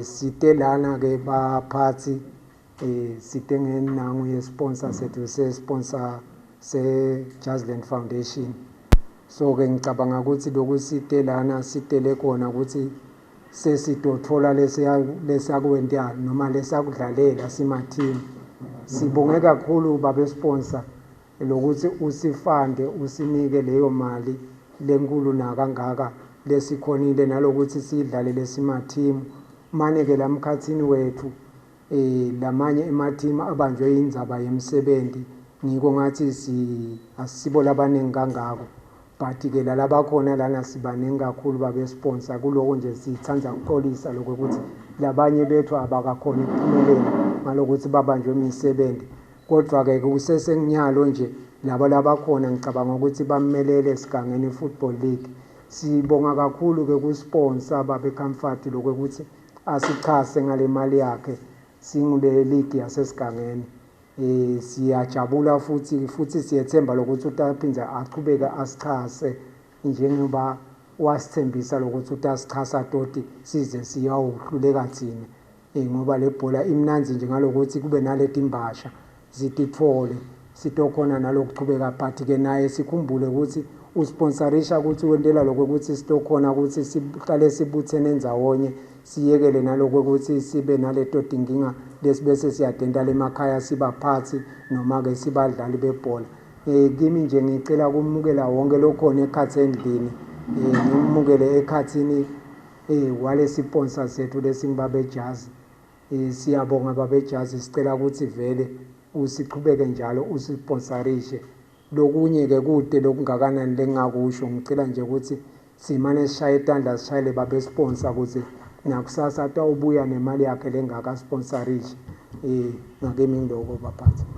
Site lana-ke baphathi, site ngenangu ye-sponsor sethu, se-sponsor se-Jazzland Foundation. So-ke ngicabanga ukuthi lokhu site lana sitele khona ukuthi sesitothola lesakwenta noma lesakudlalela sima-team. Sibonge kakhulu babe sponsor lokuthi usifande usinike leyo mali lenkulu nakangaka lesikhonile nalokuthi siyidlalele sima-team. Mane-ke la mkhathini wethu lamanye ema-team abanjwe indzaba yemsebenzi, ngiko ngathi si asibo labaningi kangako, but-ke lalabakhona lana sibaningi kakhulu babe sponsor. Kuloko nje sithanda ukuxolisa lokho ukuthi labanye bethu abakakhoni ukuphumelela ngalokuthi babanjwe imisebenzi, kodwa-ke kusesenginyalo nje laba labakhona ngicabanga ukuthi bamelele Sigangeni Football League. Sibonga kakhulu-ke ku-sponsor babe Comfort lokho ukuthi asichase ngale mali yakhe singule league yaseSigangeni. Siyajabula futhi siyethemba lokuthi utaphinda achubeke asichase njengoba wasithembisa lokuthi utasichasa toti size siyawuhluleka thina, ngoba le bhola imnandzi nje ngalokuthi kube naleti mbasha zititfole sitokhona nalokuchubeka. But-ke naye sikhumbule ukuthi usponsorisha ukuthi wentela lokho ukuthi sitokhona ukuthi sihlale sibuthene ndzawonye, siyekele naloko ukuthi sibe naleto tinkinga lesibese siyadenta emakhaya sibaphathi noma-ke sibadlali bebhola. Kimi nje ngicela kumukela wonke lokhona ekhatsi endlini, ngimukele ekhathini wale sponsor sethu lesingibabe Jazi. Siyabonga babe Jazi, sicela ukuthi vele usichubeke njalo usisponsorishe. Lokunye-ke kude lokungakanani lengingakusho, ngicela nje ukuthi simane sishaye itandla sishayele babe sponsor ukuze nakusasa atawubuya nemali yakhe lengaka sponsorishe. Ngakimi ngiloko baphathi.